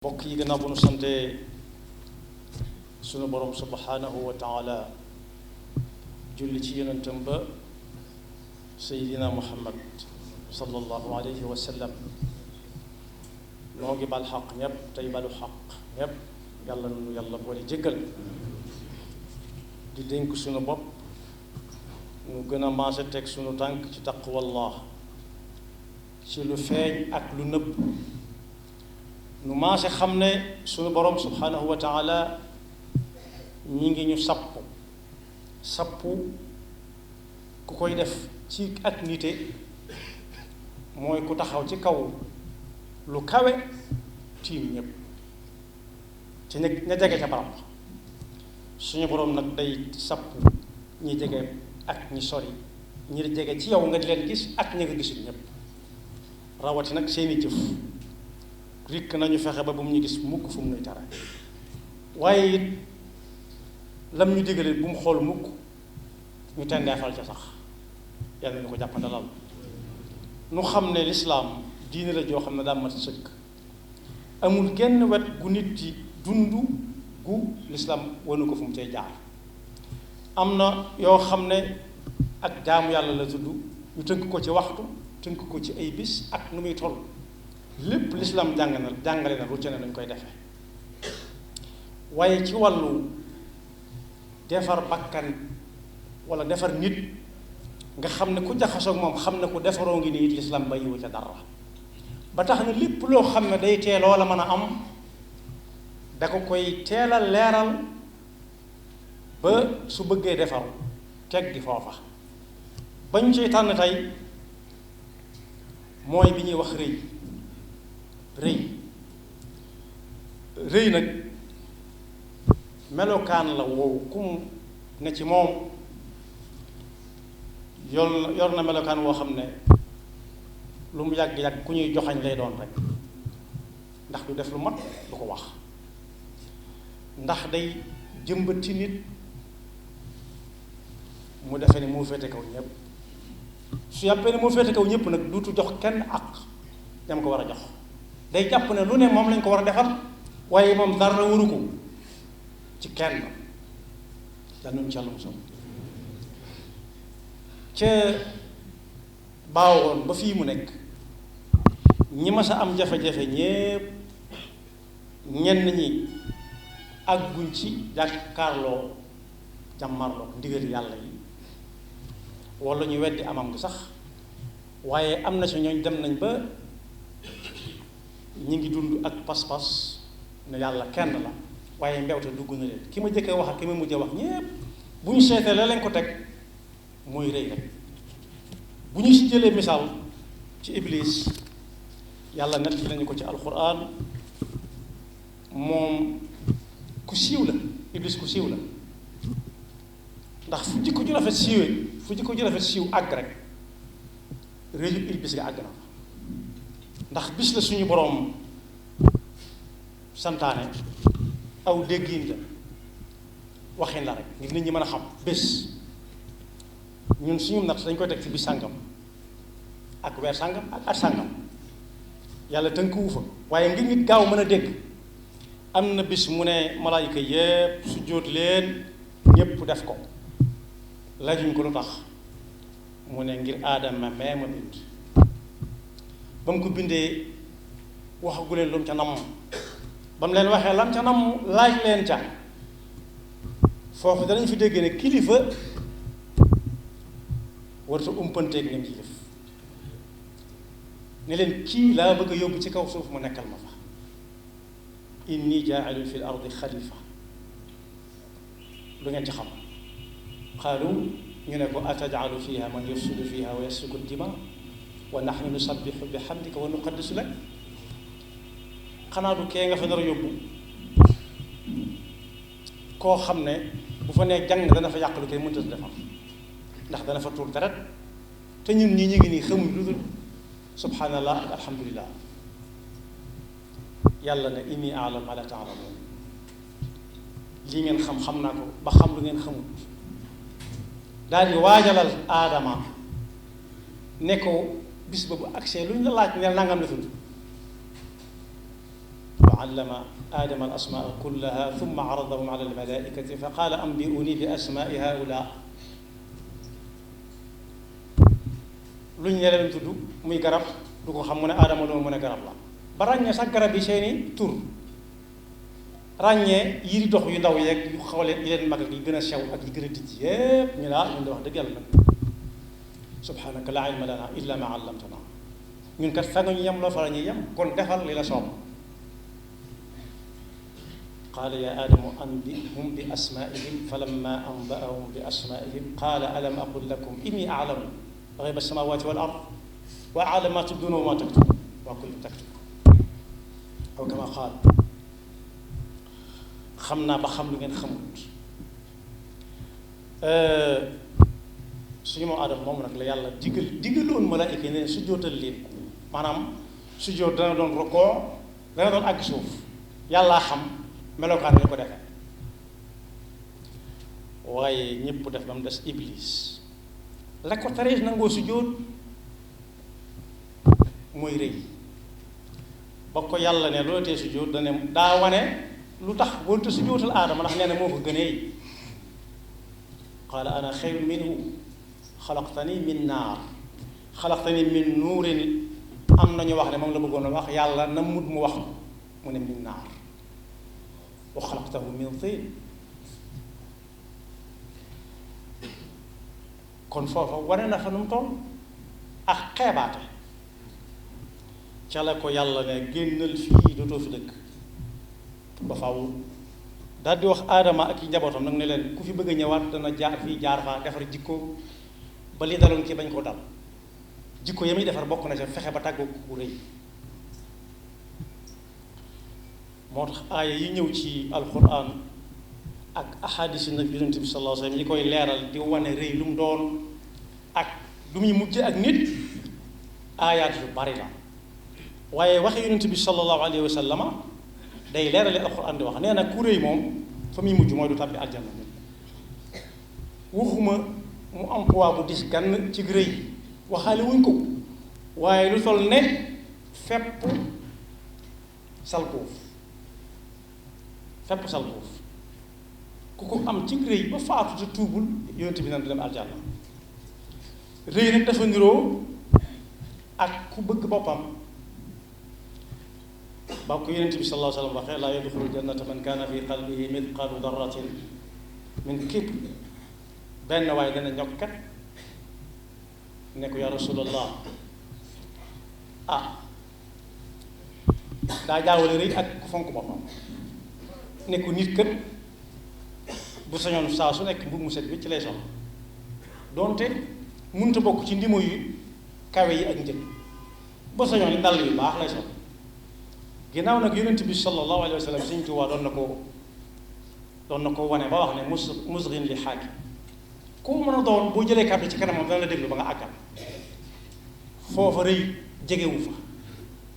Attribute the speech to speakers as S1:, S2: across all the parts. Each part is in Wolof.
S1: mbokk yi gannaaw bu nu sante sunu borom subhanahu wa taala julli ci yonentam ba seydina muhammad sallallahu alayhi wa sallam noo ngi bal xaq ñépp tey balu xaq ñépp yàlla nu yàlla boole jéggal di dénk sunu bopp nu gën a maase teg sunu tànk ci taqwallah ci lu feeñ ak lu nëbb nu maase xam ne sunu borom subhanahu wa taala ñi ngi ñu sappu ku koy def ci ak nite mooy ku taxaw ci kaw lu kawe tiim ñépp ci ña jege ca barab suñu borom nag day sappu ñi jege ak ñi sori ñi jege ci yow nga di leen gis ak ñi nga gisul ñépp rawati nag seeni jëf rikk nañu fexe ba bu mu ñu gis mukk fu mu nuy tara waaye it lam ñu digale bu mu xool mukk ñu tendeefal ca sax yàlla ñu ko jàppandalal nu xam ne lislaam diine la joo xam ne daa mat sëkk amul genn wet gu nit di dund gu lislaam wanu ko fu mu cay jaar am na yoo xam ne ak jaamu yàlla la tudd ñu tënk ko ci waxtu tënk ko ci ay bis ak nu muy toll lépp lislaam jàngale na lu ci ne nañ koy defee waaye ci wàllu defar bakkan wala defar nit nga xam ne ku jaxasoog moom xam ne ku defaroo ngi nii it lislaam bàyyiwu ca dara ba tax na lépp loo xam ne day teeloo la mën a am da ko koy teelal leeral ba su bëggee defaru teg gi foofa bañ ciy tànn tey mooy bi ñuy wax rëy nag melokaan la woowu kum ne ci moom yor na melokaan woo xam ne lu mu yàgg-yàgg ku ñuy joxañ lay doon rek ndax du def lu mat du ko wax ndax day jëmbati nit mu defee ne moo féete kaw ñépp su yàppee ne moo féete kaw ñépp nag duutu jox kenn ak ñam ko war a jox day jàpp ne lu ne moom lañ ko war a defal waaye moom dara waru ko ci kenn danuñ ci àllum som ca baawoon ba fii mu nekk ñi mas a am jafe-jafe ñépp ñenn ñi àgguñ ci jàkkaarloo jàmmarloo ndigal yàlla yi walla ñu weddi amam gi sax waaye am na si ñooñ dem nañ ba ñi ngi dund ak pas-pas ne yàlla kenn la waaye mbewte dugg na leen ki ma jëkkee wax ak ki ma mujjee wax ñépp bu ñu seetee la leen ko teg mooy rëy rek bu ñu si jëlee misaal ci iblis yàlla nett nañu ko ci alquran moom ku siiw la iblis ku siiw la ndax fu jikko ju rafet siiw àgg rek rëyu iblis nga àgg na fa ndax bis la suñu boroom santaane aw déggiin la waxin la rek ngir nit ñi mën a xam bés ñun suñu natt dañ koy teg ci bis sàngam ak weer sàngam ak at sàngam yàlla tënkuwu fa waaye ngir nit gaaw mën a dégg am na bis mu ne malaayika yépp su jóot leen ñépp def ko lajuñ ko lu tax mu ne ngir aadama mee ma bind ba mu ko bindee waxagu leen lu mu ca namm ba mu leen waxee lam ca namm laaj leen ca foofu danañ fi dégg ne kilifa warta umpanteeg lim ci def ne leen kii laa bëgg a yóbbu ci kaw suuf mu nekkal ma fa inni jaa'ilun fil ardi xalifa lu ngeen ci xam qaalu ñu ne ko ataj'alu fiha man yufsidu fiha wa yasfiku dima wa nahnu nusabbihu bi hamdika wa nuqaddisu lak xanaa du kee nga fa nar a yóbbu koo xam ne bu fa nee jàng dana fa yàq lu koy mënta defar ndax dana fa tuur deret te ñun ñi ñu ngi nii xamuñ lu dul subhanallah ak alhamdulillah yàlla ne inni a'lamu ma la ta'lamun lii ngeen xam naa ko ba xam lu ngeen xamul daal di waajalal aadama ne ko bis ba bu agsee lu ñu la laaj ne nangam la tudd allama aadama al asmaa kullaha thumma aradahum ala al malaikati fa qaala ambi'uni bi asmaai haula luñ ne leen tudd muy garab du ko xam mu ne aadama lu mu ne garab la ba ràññee sax garab yi seeni tur ràññee yi di dox yu ndaw yeeg yu xawle yi leen mag ak yi gën a sew ak yi gën a dijj yépp ñu laa ñun de wax dëgg yàlla nag subhanaka laa ilma lana illa ma allamtana ñun kat fa nga ñu yem loo fa la ñuy yem kon defal li la soob qaala ya aadamu anbihum bi asmaihim falamma anba'ahum bi asmaihim qaala alam aqul lakum inni a'lamu ghayba as-samawati wal ard wa a'lamu ma tubduna wa ma taktubun wa kuntum taktubun aw kama qaal xam naa ba xam lu ngeen xamut suñu moom aadama moom nag la yàlla digaloon malaayika yi ne su jootal leen maanaam su joot dana doon rokoo dana doon àgg suuf yàllaa xam melokaan ñu ko defee waaye ñëpp def ba mu des iblis la ko taree nangoo su joot mooy rëy ba ko yàlla ne loola tee su joot daa wane lu tax wonte su jootal aadama ndax nee na moo ko gënee qaala ana xayrun minhu xalaqtani min naar xalaqtani min nuurin am nañu wax ne moom la bëggoon a wax yàlla na mut mu wax mu ne min naar wa xalaqtahu min tiin kon foofa wane na fa nu mu toll ak xeebaate ca la ko yàlla ne génnal fii dootoo fi dëkk ba faaw daal di wax aadama ak yi njabootam nag ne leen ku fi bëgg a ñëwaat dana jaar fii jaar faa defar jikko ba li daloon ci bañ koo dal jikko ya muy defar bokk na ca fexe ba tàggoo ku rëy moo tax aaya yi ñëw ci alquran ak ahadis yi nag yonent bi sallallahu alayhi wasallam yi koy leeral di wane rëy lu mu doon ak lu muy mujj ak nit aayaat yu bari la waaye waxe yonent bi sallallahu alayhi wasallam day leerale alquran di wax nee na ku rëy moom fa muy mujj mooy du tàbbi aljanna waxuma mu am poids bu dis gann ci rëy waxaale wuñ ko waaye lu toll ne fepp salkuuf ku ko am ci rëy ba faatu te tuubul yonent bi nan du dem aljanna rëy nag dafa niroo ak ku bëgg boppam ba ko yonent bi sallallahu alayhi wa sallam waxee laa yadxulu jannata man kaana fi qalbihi mithqaalu darratin min kibr benn waaye dana ñokkat ne ko yaa rasulallah daa jaawale rëy ak ku fonk boppam ne ko nit kët bu sañoon saa su nekk mbubb mu set bi ci lay sol doonte mënta bokk ci ndimo yu kawe yi ak njëg ba sañoon yi dàll yu baax lay sol ginnaaw nag yonent bi sallallahu alayhi wa sallam Sëñ Tuubaa doon na ko wane ba wax ne musghin li xaaki ku mën a doon boo jëlee kàddu ci kanamam dana la déglu ba nga àggal foofa rëy jegewu fa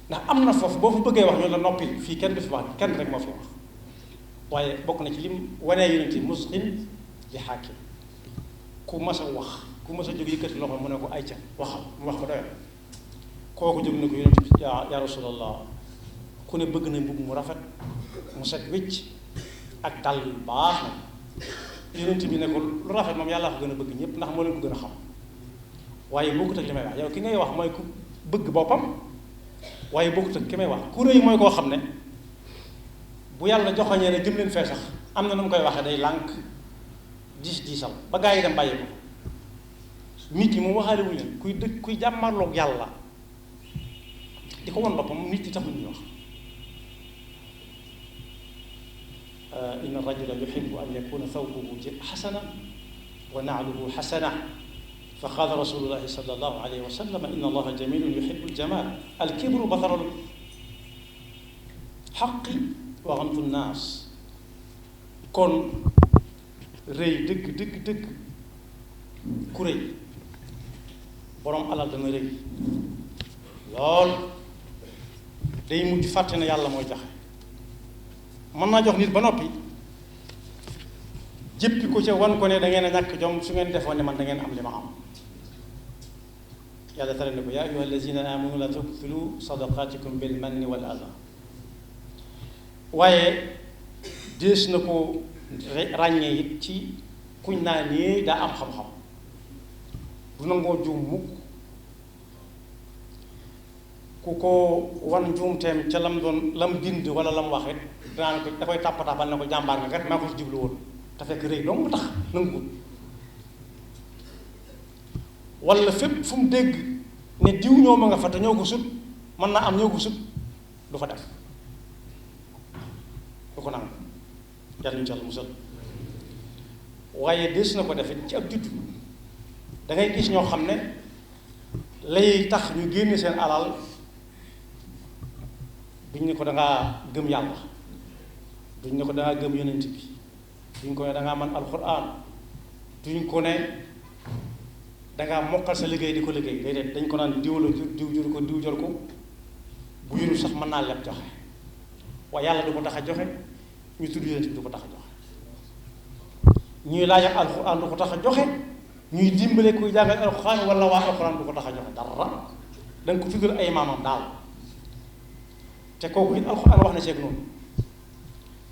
S1: ndax am na foofu boo fa bëggee wax ñoo la noppil fii kenn du fi wax kenn rek moo fi wax waaye bokk na ci lim wanee yonent yi musghin li xaaki ku mas a wax ku mas a jóg yëkkati loxo mu ne ko ayca waxal mu wax ko doyal kooku jóg ne ko yonent bi yaa rasulallah ku ne bëgg na mbubb mu rafet mu set wécc ak dàll yu baax na yonent bi ne ko lu rafet moom yàlla ko gën a bëgg ñëpp ndax moo leen ko gën a xam waaye bokkut ak li may wax yow ki ngay wax mooy ku bëgg boppam waaye bokkut ak ki may wax ku rëy mooy koo xam ne bu yàlla joxoñee ne jëm leen fee sax am na nu mu koy waxee day lànk diisal ba gaa yi dem bàyyi ko nit ñi moom waxaale wuñu leen kuy jàmmarloog yàlla di ko won boppam nit ñi taxul ñuy wax inna rajula yuhibbu an yakuna thawbuhu xasana wa na'luhu xasana fa qaala rasulullahi sallallahu alayhi wa sallam inna allaha jamilun yuhibbu aljamal alkibru batarul xaqi wa gamtu nnaas kon rëy dëgg ku rëy boroom alal dana rëy lool day mujj fàtte ne yàlla mooy joxe mën naa jox nit ba noppi jéppi ko ca wan ko ne da ngeen a ñàkk jom su ngeen defoon ne man da ngeen am li ma am yàlla tere ne ko yaa ayyuha allazina amanu la tubtilu sadaqatikum bil manni wal adha waaye dees na ko ràññee it ci kuñ naa nii daa am xam-xam du nangoo juum mukk ku ko wan njuumteem ca lam bind wala lam wax it danaan ko da koy tàppataabal ne ko jàmbaar nga kat maa ko ci jublu woon te fekk rëy dong tax nanguwul wala fépp fu mu dégg ne diw ñoo ma nga fa te ñoo ko sut mën naa am ñoo ko sut du fa def du ko nangu yàlla ñu ci Yàlla musal waaye des na ko defit ci ab juddu da ngay gis ñoo xam ne lay tax ñu génne seen alal duñ ne ko dangaa gëm yàlla duñ ne ko dangaa gëm yonent bi duñ ko ne dangaa mën alxuraan duñ ko ne dangaa mokkal sa liggéey di ko liggéey déedéet dañ ko naan diw la jur diw jur ko diw jor ko bu jurul sax mën naa leb joxe waaye yàlla du ko tax a joxe ñu tudd yonent bi du ko tax a joxe ñuy laaj ak alxuraan du ko tax a joxe ñuy dimbale kuy jàngal alxuraan wala waa alxuraan du ko tax a joxe dara da nga ko tuddal ay maamam daal te kooku it alxuraan wax na ceeg noonu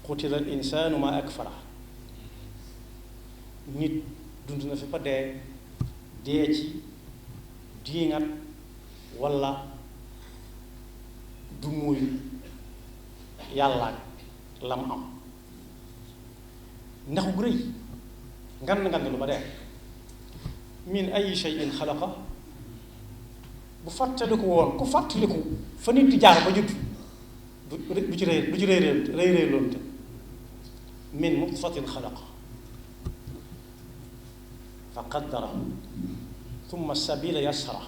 S1: qutila al insaanu ma akfara nit dund na fi ba dee ci diingat wala du muy yàlla lam am ndax gu rëy ngan lu ba dee min ay shay'in xalaqa bu fàttaliku woon ku fàttaliku fa nit di jaar ba judd du ci rëy loolu te min nutfatin xalaqa fa qaddara thumma sabila yassara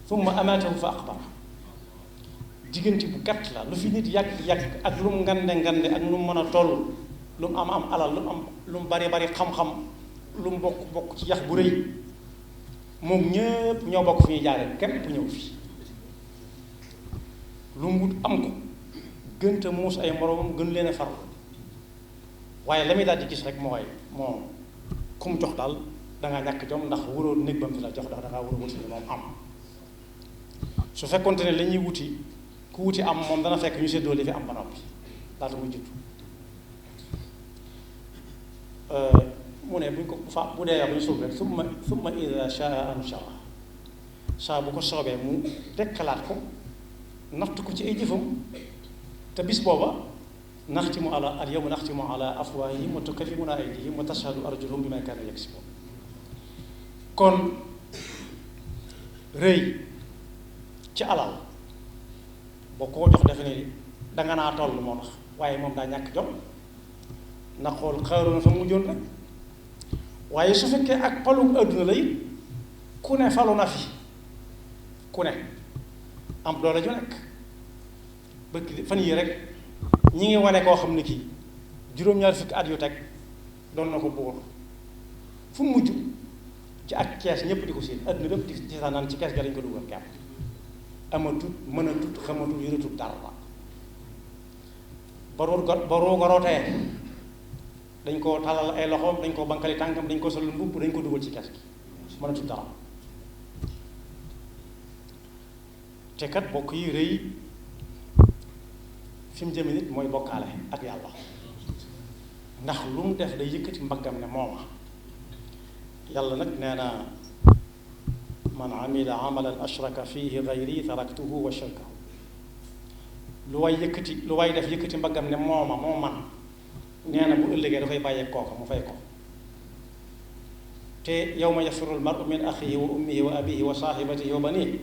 S1: thumma amaatahu fa aqbara diggante bu gàtt la lu fi nit yàgg ak lu mu ngande ak lu mu mën a toll lu mu am alal lu mu bari xam-xam lu mu bokk ci yax bu rëy moom ñëpp ñoo bokk fi ñuy jaaree képp ñëw fi lu mu wut am ko gënta muus ay moroomam gën leen a farlu waaye la muy daal di gis rek mooy moom ku mu jox daal dangaa ñàkk jom ndax wuroo néeg bam di la jox ndax dangaa war a wuti li moom am su fekkonte ne la ñuy wuti ku wuti am moom dana fekk ñu séddoo li fi am ba noppi laata muy judd mu ne buñ ko bu dee bu ñu suuf rek summa ida shaa anshara saa bu ko soobee mu dekkalaat ko natt ko ci ay jëfam te bis booba naxtimu ala al yawma naxtimu ala afwaahihim wa tukallimuna aydihim wa tashhadu arjuluhum bima kaanu yaksibuun kon rëy ci alal boo ko jox defe ne danga naa toll moo tax waaye moom daa ñàkk jom na xool Xaaruuna fa mujjoon rek waaye su fekkee ak palu adduna la it ku ne falu na fi ku ne am doole ju nekk bëgg fan yii rek ñi ngi wane koo xam ne kii juróom-ñaari fukki at yu teg doon na ko buur fu mujj ci ak kees ñëpp di ko séen adduna bépp di seetaan naan ci kees ga lañ ko dugal kepp amatut mënatut xamatut yoratut dara ba rooga rootee dañ ko talal ay loxoom dañ ko bankali tànkam dañ ko sol mbubb dañ ko dugal ci kees gi mënatut dara te kat bokk yi rëy fi mu jëme nit mooy bokkaale ak yàlla ndax lu mu def day yëkkati mbaggam ne mooma yàlla nag nee na man amila amalan ashraka fihi gayri taraktuhu wa shirkahu lu waay def yëkkati mbaggam ne mooma moo man nee na bu ëllëgee dafay bàyyee kooka mu fay ko te yawma yafiru almaru min axihi wa ummihi wa abihi wa sahibatihi wa banihi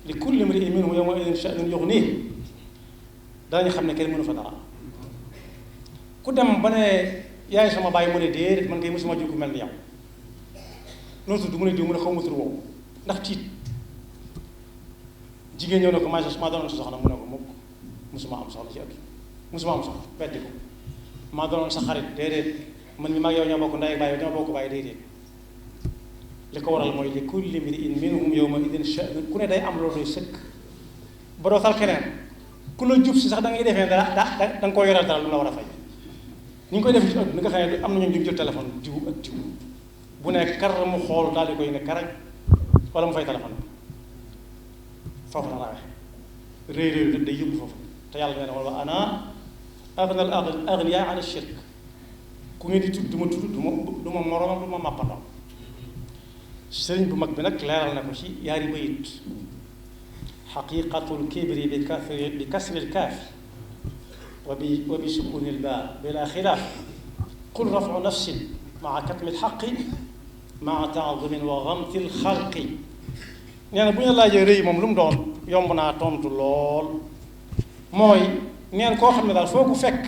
S1: li kulli mri'in minhum yawma idin sha'nun yughnihi danañu xam ne kenn mënu fa dara ku dem ba ne yaay sama bàyyi mu ne déedéet man kay mosuma jur ku mel ni yow noonu tudd mu ne diw mu ne xaw ma tur woowu ndax tiit jigéen ñëw ne ko maa doonoon sa soxna mu ne ko mukk mosuma am soxna ci àdduna mosuma am soxna weddi ko maa doonoon sa xarit déedéet man mi mag yow ñoo bokk ndey ak baay ñoo bokk baay déedéet li ko waral mooy li kulli mri'in minhum yawma idin sha'nun ku ne day am loolu sëkk ba doo tal keneen ku la jub si sax da ngay defee da nga koo yoral dara lu la war a fay ni ñu koy def ci ëpp ni nga xam ne am na ñoom ñu jël téléphone diw ak diw bu ne kar mu xool daal di koy ne karaj wala mu fay téléphone foofu la rawee réy day yóbbu foofu te yàlla nee na wa ana agna al agniya an shirk ku ngeen di tudd du ma moroomam du ma màppandoo sëriñ bu mag bi nag leeral na ko ci yaari bayit xaqiqatul kibri bi kasril kaafi wa bi sukunil baa bila xilaaf qul rafu nafsin maa katmil xaqi maa taadumin wa gamtil xalqi nee na bu ñu laajee rëy moom lu mu doon yomb naa tontu lool mooy neen koo xam ne daal foo ko fekk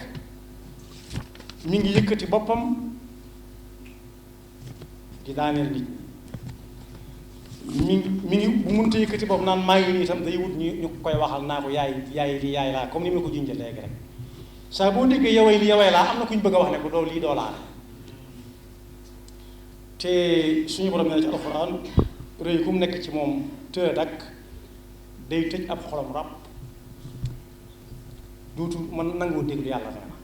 S1: mi ngi yëkkati boppam di daaneel nit mi ngi bu mënta yëkkati boppam naan maa ngi nii itam day wut ñu koy waxal naa ko yaay lii yaay laa comme ni ma ko junjee léegi rek saa boo déggee yoway li yoway laa am na ku ñu bëgg a wax ne ko doo lii doo laa te suñu borom nee na ci alxuraan rëy ku mu nekk ci moom tëdd ak day tëj ab xolam ràpp duutu mën nangoo déglu yàlla nee na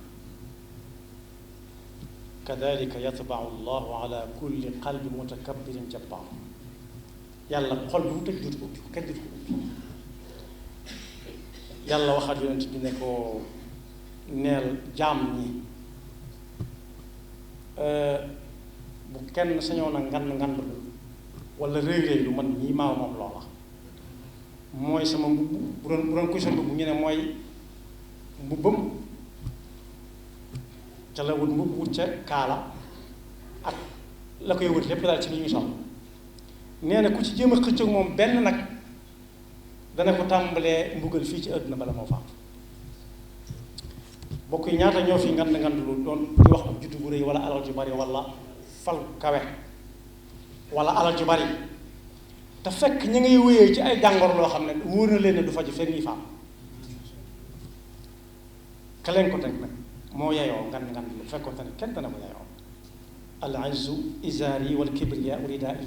S1: kadalika yatbau llahu ala kulli qalbi mutakabbirin jabbar yàlla xol bi mu tëj duutu ko ubbi ko kenn duutu ko ubbi yàlla waxaat yonent bi ne ko neel jaam ñi bu kenn sañoon a ngand wala réy lu man ñii maa moom loola mooy sama mbubb bu doon kuy sa mbubb ñu ne mooy mbubbam ca la wut mbubb wut ca kaala ak la koy wut lépp daal ci li ñu sol nee na ku ci jéem a xëccoog moom benn nag dana ko tàmbalee mbugal fii ci àdduna bala moo faam bokk yi ñaata ñoo fi ngand lu doon di wax ak juddu bu rëy wala alal ju bari wala fal kawe wala alal ju bari te fekk ñi ngay wéyee ci ay jàngoro loo xam ne wóor na leen ne du faju fekk ñuy faam ka leen ko teg nag moo yeyoo ngand lu fekkoon te ne kenn dana ko yeyoo al izzu izaari wal kibriya ridaa'i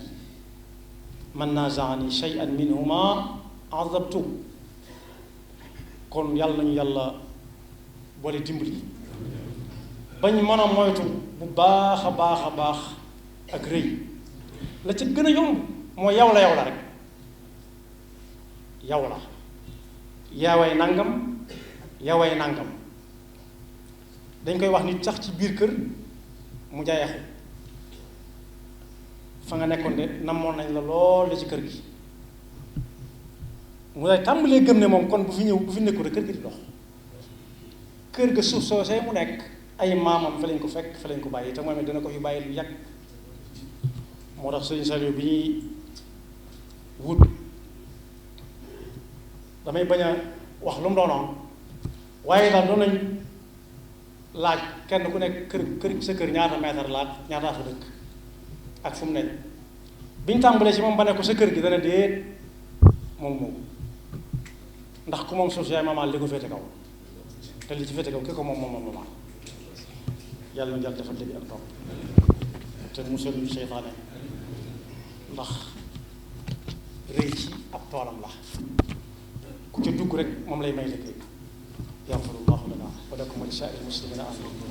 S1: man nazaani shay'an minhuma azabtu kon yàlla nañu yàlla boole dimbali bañ mën a moytu bu baax a baax a baax ak rëy la ca gën a yomb mooy yow la rek yow la yaaway nangam dañ koy wax nit sax ci biir kër mu jaayaxu fa nga nekkoon de namoon nañ la lool la ci kër gi mu lay tàmbalee gëm ne moom kon bu fi nekkul rek kër gi di dox kër ga suuf soosee mu nekk ay maamam fa lañ ko fekk fa lañ ko bàyyi te moom it dana ko fi bàyyi lu yàgg moo tax Sëriñ Saliou bi ñuy wut damay bañ a wax lu mu doonoon waaye daal doon nañ laaj kenn ku nekk kër sa kër ñaata mètre laaj ñaata fa dëkk ak fu mu nekk bi ñu tàmbalee ci moom ba ne ko sa kër gi dana déet moom ndax ku moom suuf si yaay maamaal li ko féete kaw te li ci féete kaw ki ko moom maamaal yàlla na yàlla defal léegi ak topp te musal ñu seytaane ndax rëy ci ab toolam la ku ca dugg rek moom lay may liggéey yaxfirullahu lana wa lakum wa li saa'iril muslimina amin